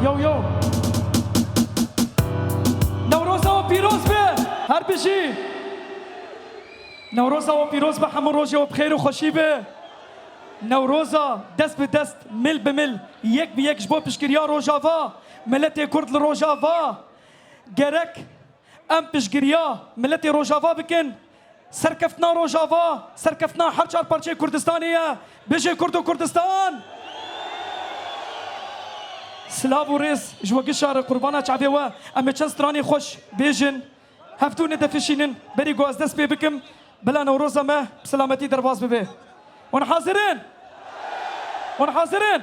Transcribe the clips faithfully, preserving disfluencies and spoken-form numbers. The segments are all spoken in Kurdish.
Yo, yo. Newroza we pîroz be. Her bijî. Newroza we pîroz be, hemû rojê we bi xêr û xweşî be. Newroza dest bi dest, mil bi mil, yek bi yek ji bo piştgiriya Rojava, miletê Kurd li Rojava gerek em piştgiriya miletê Rojava bikin. Serkeftina Rojava, serkeftina her çar parçeyê Kurdistanê ye. Bijî Kurd û Kurdistan! Silav û rêz ji we gişa re, qurbana çavê we. Em ê çend stranê xweş bêjin. Hevdû nedefişînin, berî ku ez dest pê bikim, bila Newroza me bi selametî derbas bibe. Hûn hazir in? Hûn hazir in?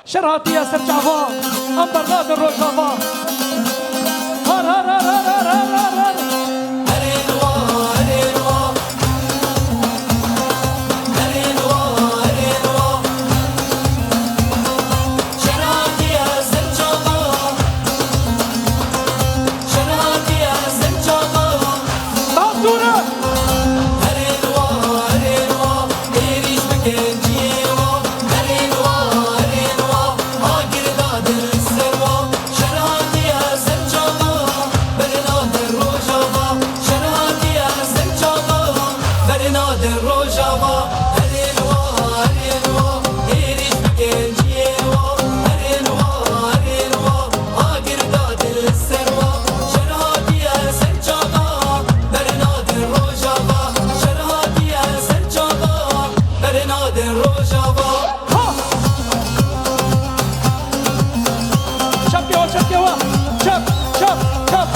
Şer hatiye ser çava, em bernadin Rojava. Har, har, har, har, har, har, har, har. Daha dûr e. Çepkê we, çepkê we. Çep, çep, çep.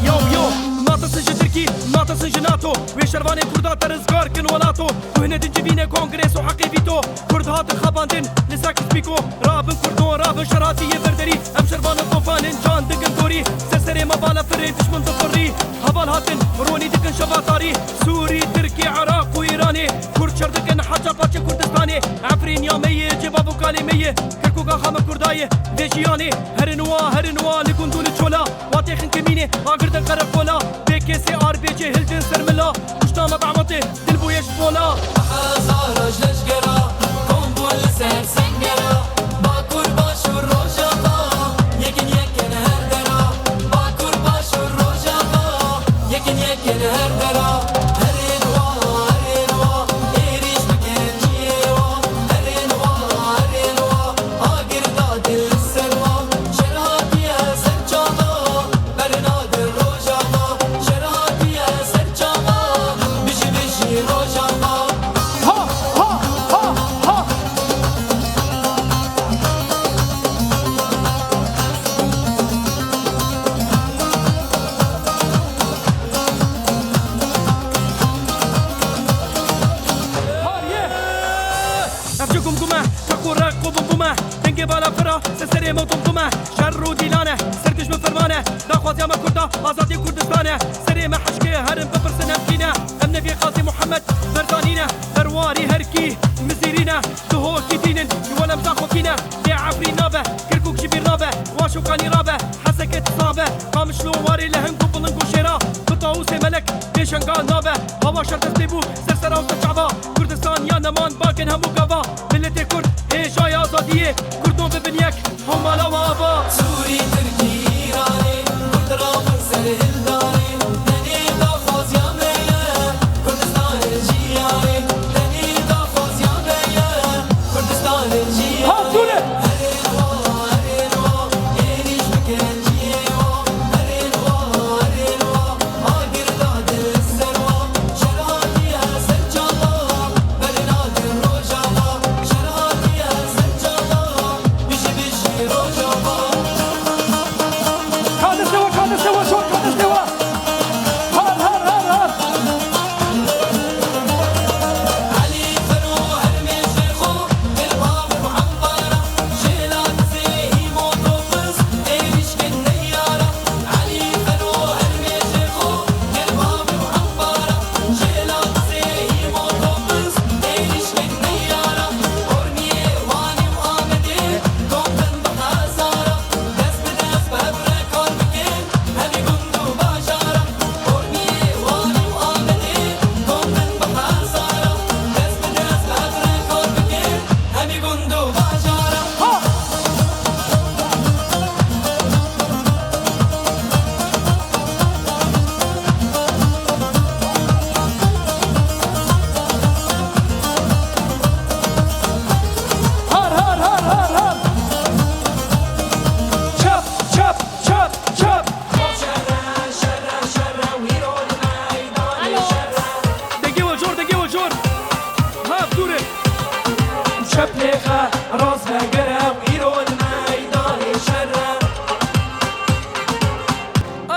Yo, yo, natasin ji Tirkî, natasin ji nato. Wê şervanê Kurda te rizgar kin welato. Guhne din civîne kongres û heqê vîto. Kurd hatin xapandin li Sykes-Picot. Rabin Kurdo, rabin şer hatiye berderî. Em şervanin tofanin can dikin dorî. Ser serê me bala firê dişmin difirî. Heval hatin ronî dikin şeva tarî. Sûrî, Tirkî, Iraq û Îranê. Kurd şer dikin her çar parçe Kurdistanê. Efrîn ya me ye, cêba bo kalê me ye. Kirkûk axa me Kurda ye, vê jiyanê. Herin wa, herin wa, li gund û li çola. Wa têxin kimînê, agir din qereqola. Bê kesê ar bê cêhil din ser mila. Kuşta me behmetê, dil bûye ji pola. Hezara ji leşkera, kom bû li ser sengera. Bakur, Başûr, Rojava, yekin yekin her dera. Bakur, Başûr, Rojava, yekin yekin her dera. Herên wa, herên wa, êrîş bikin ciyê wa. Herên wa, herên wa, agir da dil ser wa. Şer hatiye ser çava. Bernadin Rojava, şer hatiye ser çava. Bijî, bijî Rojava. Ha, ha, ha, ha. Hariye. Ev çi gumgume, çeq û req û bumbume. Dengê bala fira, ser serê me tumtume. Şer û dîlane, ser dijmin fermane. Daxwaziya me Kurda, azadî Kurdistane. Serê me heşkê herin bipirsin em kî ne. Em neviyê Qazî Muhammed Berzanî ne. Derwarî herkî mizîrî ne. Dihokî dînin, ji welem zaxokî ne. Lê Efrîn nabe, Kirkûk ji bîr nabe. Waşo kanî rabe, Heseke tisa be. Qamişlo warê leheng û biling û şêra. Bi tawusê melek, pêşenga nabe. Hawa şer destê bû, ser sera û ser çava. Kurdistan ya neman, bakin hemû gava. Miletê Kurd, hêjayê azadiyê. Kurdon bibin yek, hewmala we ava. Sûrî, Tirkî, Îranê, Kurd rabin ser hildanê. Tenê daxwaziya me ye, Kurdistan li jiyanê. Tenê daxwaziya me ye, Kurdistan li jiyanê. Ha, Sûrî! Herên wa, herên wa, êrîş bikin ciyê wa. Herên wa, herên wa.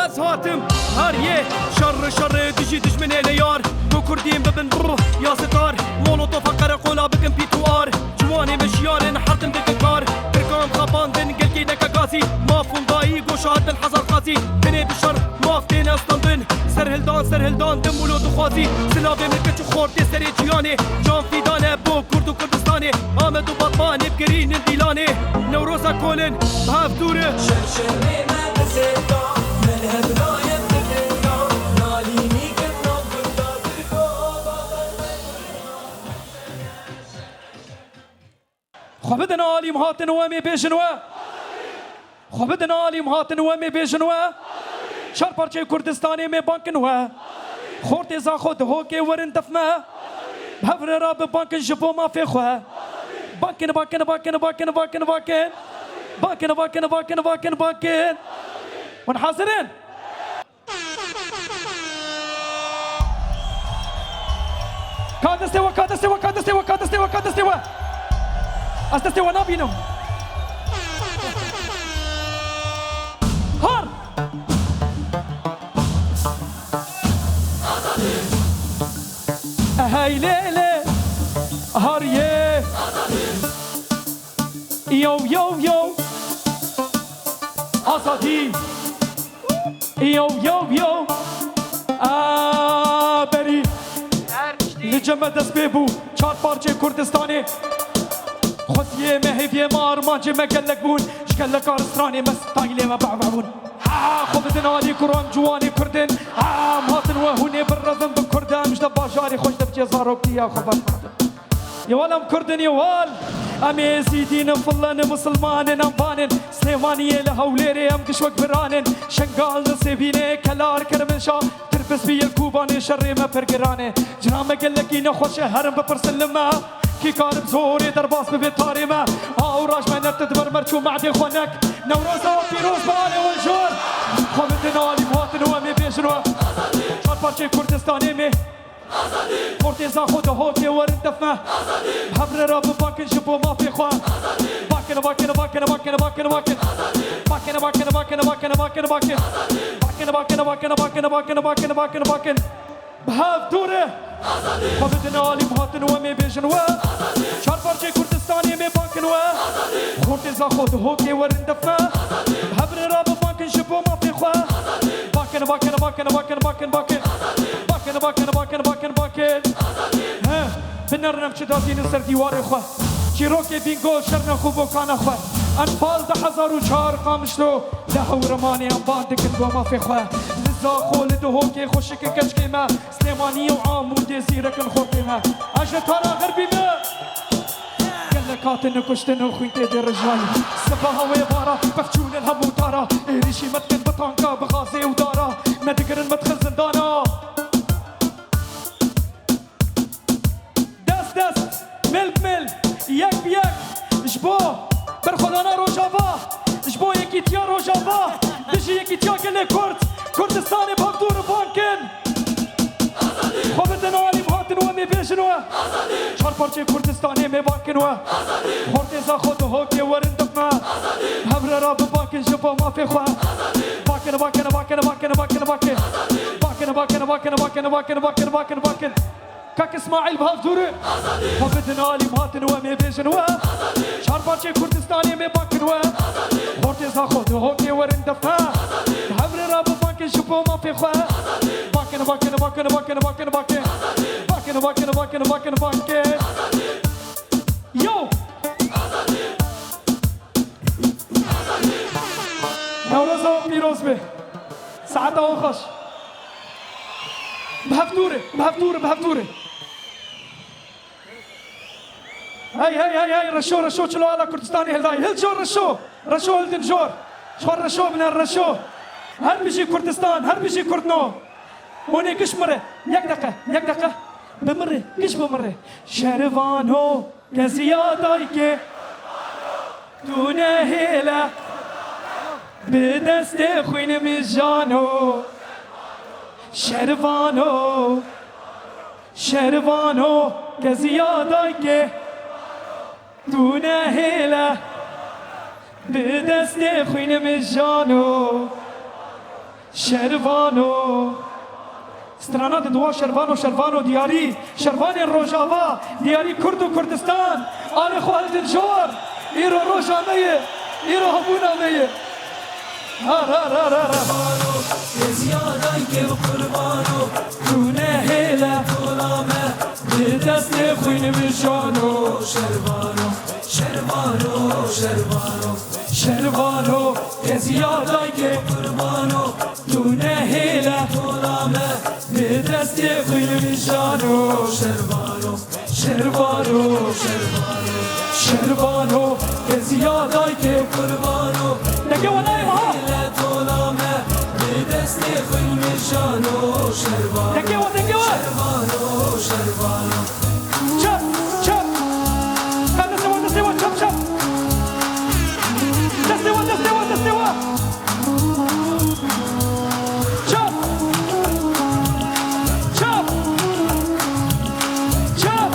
Ez hatim, her yê şerri şerri dijî dijminê lê yar. Ku kurdîn bibin brr ya sitar. Molotofa qereqola bikin pît û ar. Ciwanê min şiyar in, her tim dikin kar. Tirkan xapandin, gelkê neke gazî. Maf hûn dayî, goşa hatin hezar qazî. Binê bi şer, maf têne standin. Serhildan, serhildan, dim wilo dixwazî. Silavê min keç û xortê serê ciyanê. Can fîdane bo Kurd û Kurdistanê. Amed û Batmanê bigirînin dîlanê. Newroza kolin, bi hev dûr e. Şerşemê me bi zêda, min hevdayet bi pêda, nalînî kin nav gunda. Xwe bidin alîm hatin we mê bêjin we. Xwe bidin alîm hatin we mê bêjin we. Çar parçeyê Kurdistanê mê bankin we. Xortê Zaxo Dihokê werin def me. Bi hev re ra bi bankin ji bo mafê xwe. Bankin, bankin, bankin, bankin, bankin, bankin. Bankin, bankin, bankin, bankin, bankin. Hûn hazir in? Ka destê we, ka destê we, ka destê we, ka destê we, ka destê we. Ez destê we nabînim. Har! Hey lê lê, har yê. Yow, yow, yow. Azadî. Yow, yow, yow. A berî. Li cem me dest pê bû çar parçeyê Kurdistanê. Xweziyê me, hêviyê me, armancê me gelek bûn. Ji geleka stranê me stayîlê me bevebûn. A, xwe bidin alî kuran ciwanê Kurdin. A, em hatin we hûn ê birevin bi Kurd e, em ji de bajarê xwe ji de bi cê zaroktiya xwe berxwedin. Yewal em Kurd in, yewal. Em êzîdî ne, fille ne, misilman in, em van in. Silêmaniyê li Hewlêrê em giş wek biran in. Şengal ne, Sêvînê, Kelar, Kirminşa, Tirpispî ye, Kûbanê, şerê me pir giran e. Cina me gelekî nexweş e, herin bipirsin li me. Kî karib zorê derbas bibe tarê me. Aw raj me nefte diber merç û me'dê xwe nek. Newroza pîroz be alê we jor. Xwe bidin alî, hatin we mê bêjin we. Çar parçeyê Kurdistanê mê. Xortê Zaxo Dihokê werin def me. Hev re ra bibakin ji bo mafê xwe. Bakin, bakin, bakin, bakin, bakin, bakin. Bakin, bakin, bakin, bakin, bakin, bakin. Bakin, bakin, bakin, bakin, bakin, bakin, bakin, bakin. Bi hev dûr e. Xwe bidin alî, hatin we mê bêjin we. Çar parçeyê Kurdistanê mê bakin we. Xortê Zaxo Dihokê werin def me. Hev re ra bibakin ji bo mafê xwe. Bakin, bakin, bakin, bakin, bakin, bakin. Bakin, bakin, bakin, bakin, bakin. He, binerin em çi datînin ser dîwarê xwe. Çîrokê bîngo şernex û bokana xwe. Enfal du hezar û çar Qamişlo, li Hewremanê em ban dikin bo mafê xwe. Li Zaxo, li Dihokê xweşikin keçikê me. Silêmaniyê û Amûdê zîrekin xortê me. Ez ji tara xerbî me. Gelek hatine kuştin û xwîn tê de rijayî. Sibeha wê bara, pevçûn in hemû tara. Êrîşî me dikin bi tanka, bi gazê û dara. Me digirin, me dixin zindana. Dest dest, mil bi mil, yek bi yek, ji bo berxwedana Rojava, ji bo yekîtiya Rojava, dijî yekîtiya gelê Kurd, Kurdistanê bi hev dû rivan kin. Xwe bidin alî, hatin we mê bêjin we. Çar parçeyê Kurdistanê mê bakin we. Xortê Zaxo Dihokê werin def me. Hev re ra bibakin ji bo mafê xwe. Bakin, bakin, bakin, bakin, bakin, bakin. Bakin, bakin, bakin, bakin, bakin, bakin, bakin, bakin. Kak Îsmaîl bi hev dûr e. Xwe bidin alî, hatin we mê bêjin we. Çar parçeyê Kurdistanê mê bakin we. Xortê Zaxo Dihokê werin def me. Hev re ra bibakin ji bo mafê xwe. Bakin, bakin, bakin, bakin, bakin, bakin. Bakin, bakin, bakin, bakin, bakin. Yo! Newroza we pîroz be. Saeta we xweş. Bi hev dûr e, bi hev dûr e, bi hev dûr e. Hey, hey, hey, hey, reşo, reşo, çilo ala Kurdistanê hildayî. Hil jor reşo, reşo hildin jor. Ji xwe reşo bine, reşo. Her bijî Kurdistan, her bijî Kurdno. Hûn ê giş mirê. Yek deqe, yek deqe. Bimirê, giş bimirê. Şervano, keziya dayikê. Tu nehêle. Bi destê xwîn mijano. Şervano. Şervano, keziya dayikê. Tu nehêle. Bi destê xwîn mijano. Şervano. Strana di dua Şervano, Şervano diyarî, Şervanên Rojava, diyarî Kurd û Kurdistan, alê xwe hildin jor, îro roja me ye, îro hebûna me ye. Har, har, har, har, har. Têziya dayikê bi qurbano, tu nehêle tola me, bi destê xwîn mijano. Şervano, Şervano, Şervano. Şervano, têziya dayikê qurbano, tu nehêle tola me, bi destê xwîn mijano. Şervano, Şervano, Şervano, Şervano, têziya dayikê qurbano, dengê we nayê meha, nehêle tola me, bi destê xwîn mijano. Şervano, dengê we, dengê we, Şervano, Şervano. Çap, çap. Ka destê we, destê we, çap, çap. Destê we, destê we, destê we. Çap. Çap. Çap.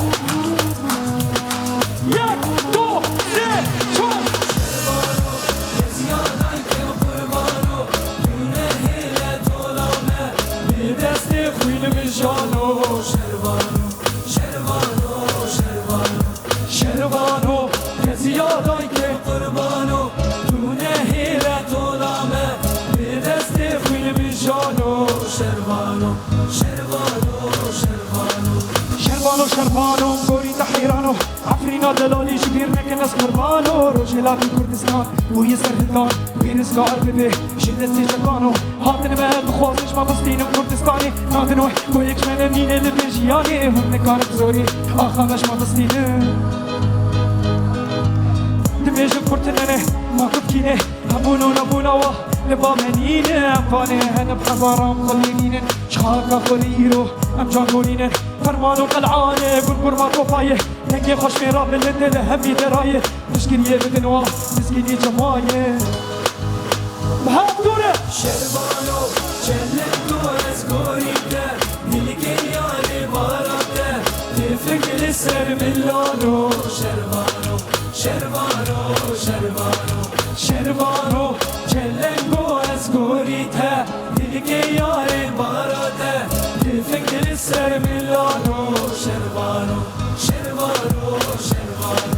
Yek, du, sê, çar. Şervano, têziya dayikê bi qurbano, tu nehêle tola me, bi destê xwîn mijano. Şervano, Şervano, Şervano. Şervano, têziya dayikê qurbano, tu nehêle tola me, bi destê xwîn mijano. Şervano, Şervano, Şervano. Şervano, Şervano, gorî te heyrano, Efrîna delalî ji bîr nekin ez qurbano, rojhilatî Kurdistan û yê serhildan, wê rizgar bibe ji destê çetano. Hatin me dixwazin ji me bistînin Kurdistanê, nadin we ku yek me nemîne li vê jiyanê, hûn nikarin bi zorê axa me ji me bistînin. Dibêjin Kurd tune ne, ma Kurd kî ne, hebûn û nebûna wa li ba me nîne, em vanê hene bi hezaran xwe lê nînin, ji xaka xwe lê îro em can gorînin. Ferman û qelane, gur gur ma kopayê, dengê xweş mêra bilind li hemî derayê, piştgiriyê bidin wa, mizgînî cemayê. Bi hev dûr e. Şervano, çelem tu ez gorî te, dilkê yarê bara te, tifik li ser milano. Şervano, Şervano, Şervano, Şervano, çelengo ez gorî te, dilkê yarê bara te, tifik li ser milano. Şervano, Şervano, Şervano.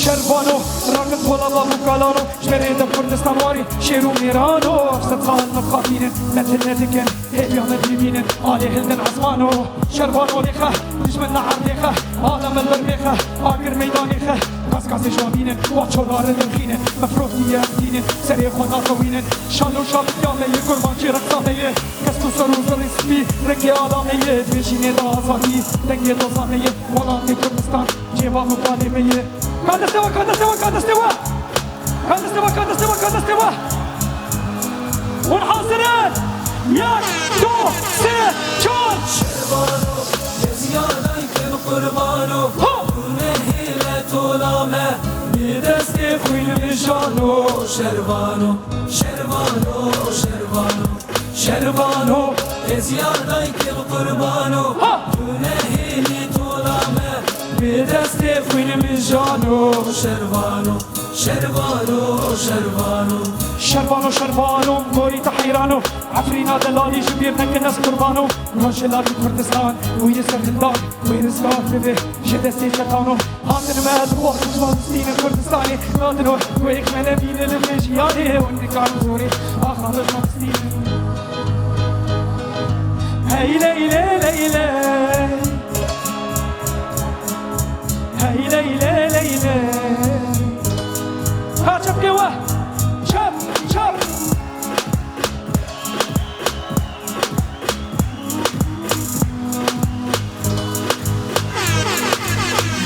Şervano, rakit pola bav û kalano, ji berê de Kurdistan warî şêr û mêrano, ev sed sal me dixapînin, me til nedikin, hêviya me bimînin, alê hildin ezmano. Şervano lêxe, dijmin li erdê xe, alem li ber bêxe, agir meydanê xe, kas kasê ji wan bînin, wa çola ridin xînin, me firotiye em tînin, serê xwe naqewînin, şal û şabitiya me yê kurmancî reqsa me yê, kesk û ser û zirî spî, rengê ala me yê, dibêjînê de azadî, dengê doza me yê, welatê Kurdistan, cêva û balê me yê. Ka destê we, ka destê we, ka destê we. Ka destê we, ka destê we, ka destê we. Hûn hazir in? Yek, du, sê, çar. Şervano, têziya dayikê bi qurbano. Ha! Tu nehêle tola me, bi destê xwîn mijano. Şervano, Şervano, Şervano. Şervano, têziya dayikê bi qurbano. Ha! Tu nehêlî tola me, bi destê xwîn mijano. Şervano, Şervano, Şervano. Şervano, Şervano, gorî te heyrano, Efrîna delalî ji bîr nekin ez qurbano, rojhilatî Kurdistan û yê serhildan, wê rizgar bibe ji destê çetano. Hatin me dixwazin ji me bistînin Kurdistanê, nadin we ku yek me nebîne li vê jiyanê, hûn nikarin zorê axa me ji me bistînin. Hey ley ley ley ley. Hey ley ley ley ley. Ka çepkê we. Çep, çep.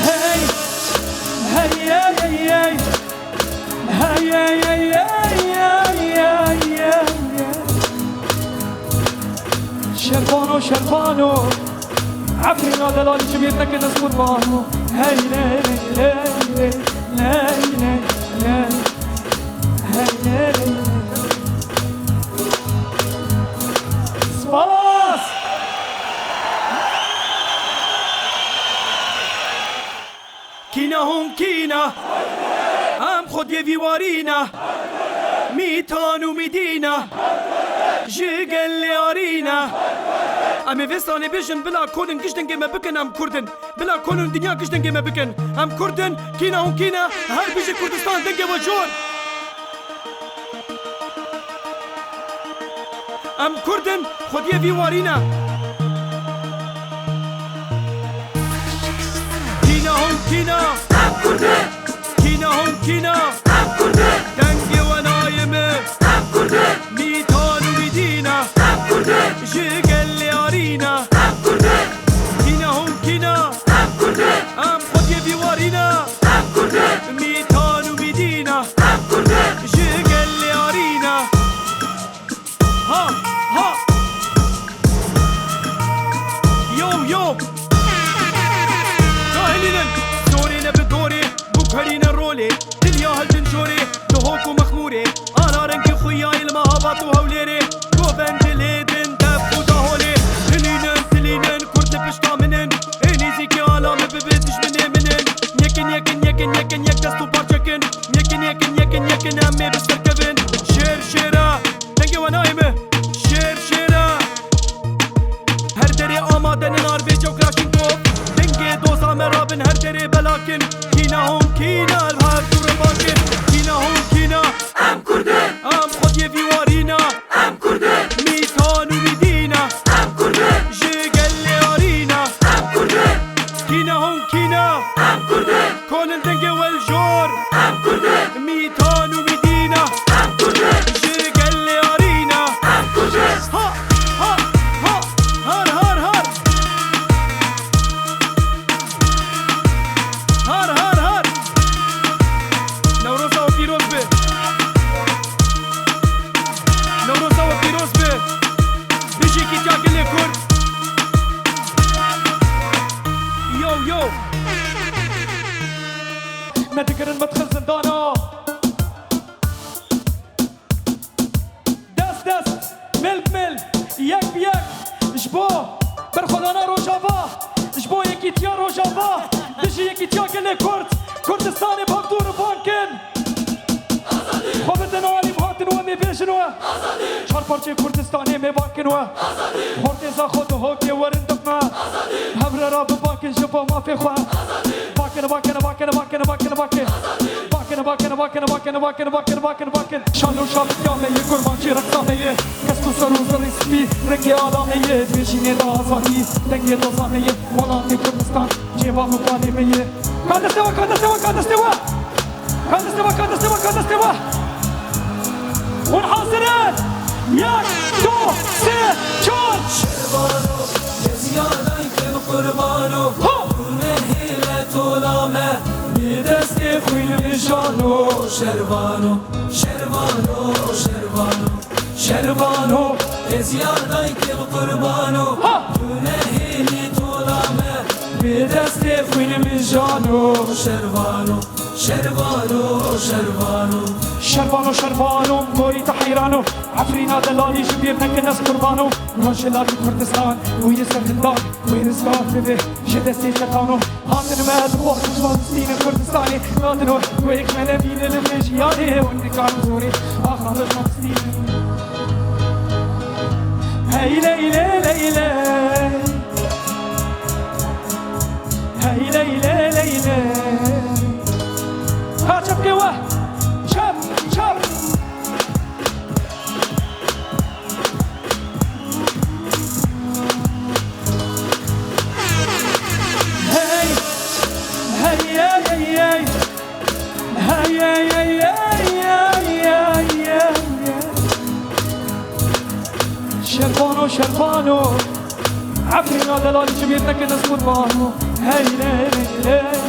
Hey. Hey, hey, hey, hey. Hey, hey, hey, hey, hey, hey, hey. Şervano, Şervano. Efrîna delalî ji bîr nekin ez qurbano. Hey, ley, ley, ley, ley, ley, ley. Hey, ley, ley, ley. Spas! Kîna hûn kîna? Em xwediyê vî warî ne. Mîtan û Mîdîne. Ji gelê arîne. Em ê vê stranê bêjin, bila kolin giş dengê me bikin, em Kurd in. Bila kolin dinya giş dengê me bikin. Em Kurd in, kîna hûn kîne, her bijî Kurdistan, dengê we jor. Em Kurd in, xwediyê vî warî ne. Kîna hûn kîne. Em Kurd in. Kîna hûn kîne. Em Kurd in. Dengê we nayê min. Em Kurd in. Mîtan û mîdî ne. Em Kurd in. Ji gelê arî ne. Em Kurd in. Kîna hûn kîne. Em Kurd in. Em xwediyê vî warî ne. Em Kurd in. Mîtan û mîdî ne. Em Kurd in. Ji gelê arî ne. Ha, ha. Yo, yo. Cahilînin zorê ne bi dorê, bu kerîne rolê. Dilya hecin jorê, di hok û mexmûrê. Ana rengî xuya ilma havat û hewlêrê. Govend dilê din def û daholê. Hilînin, tilînin, Kurd li pişta min in. Ê nêzîkî ala min bibe dijminê min in. Yekin, yekin, yekin, yekin, yek dest û parçekin. Yekin, yekin, yekin, yekin, em ê bi ser kevin. Şêr, şêr e. Dengê we nayê min. Şêr, şêr e. Her derê amade ne nar vê çew Kalashnikov. Dengê doza me rabin her derê belakin. Kîna hûn kîna li hev dû revakin. Kîna hûn kîna. Em Kurd in. Em xwediyê vî warî ne. Em Kurd in. Mîtan û mîdî ne. Em Kurd in. Ji gelê arî ne. Em Kurd in. Kîna hûn kîna. Em Kurd in. Kolin dengê we li jor. Em Kurd in. Mîtan û mîdî ne. Em Kurd in. Ji gelê arî ne. Em Kurd in. Ha, ha, ha. Har, har, har. Har, har, har. Newroza we pîroz be. Newroza we pîroz be. Bijî kîtiya gelê Kurd. Yo, yo. Me digirin, me dixin zindana. Dest dest, mil bi mil, yek bi yek, ji bo berxwedana Rojava, ji bo yekîtiya Rojava, dijî yekîtiya gelê Kurd, Kurdistanê bi hevdû rivan kin. Xwe bidin alî, bi hatin we, em ê bêjin we. Çar parçeyê Kurdistanê em ê van kin we. Xortêza xwe di hokê werin dixme. Hev re re bibakin ji bo mafê xwe. Bakin, bakin, bakin, bakin, bakin, bakin. Bakin, bakin, bakin, bakin, bakin, bakin, bakin, bakin. Şan û şabiya me yê, kurmancî reqsa me yê. Dest û ser û zirî spî, rengê ala me yê. Dibêjî nêda azadî, dengê doza me yê. Welatê Kurdistan, cêva mibalê me yê. Ka destê we, ka destê we, ka destê we. Ka destê we, ka destê we, ka destê we. Hûn hazir in? Yek, du, sê, çar. Şervano, ez ya daykim qurbano. Ha! Nehêle tola me, bi destê xwîn min jano. Şervano, şervano, şervano. Şervano, ez ya daykim qurbano. Ha! Tu nehêlî tola me, bi destê xwîn min jano. Şervano, şervano, şervano. Şervano, şervano, gorî te heyrano. Efrîna delalî ji bîr nekin ez qurbano. Rojhilatî Kurdistan û yê ser hindan. Wê rizgar bibe ji destê çetano. Hatin me dixwazin ji van stînin Kurdistanê. Nadin we, wê hikmene bîne li vê jiyanê. Hûn nikarin zorê axan ji van stînin. Hey ley ley ley ley. Hey ley ley ley ley. Ka çepkê we. Çep, çep. Hey, hey, hey, hey, hey. Hey, hey, hey, hey, hey, hey, hey. Şervano, şervano. Efrîna delalî ji bîr nekin ez qurbano. Hey, hey, hey, hey.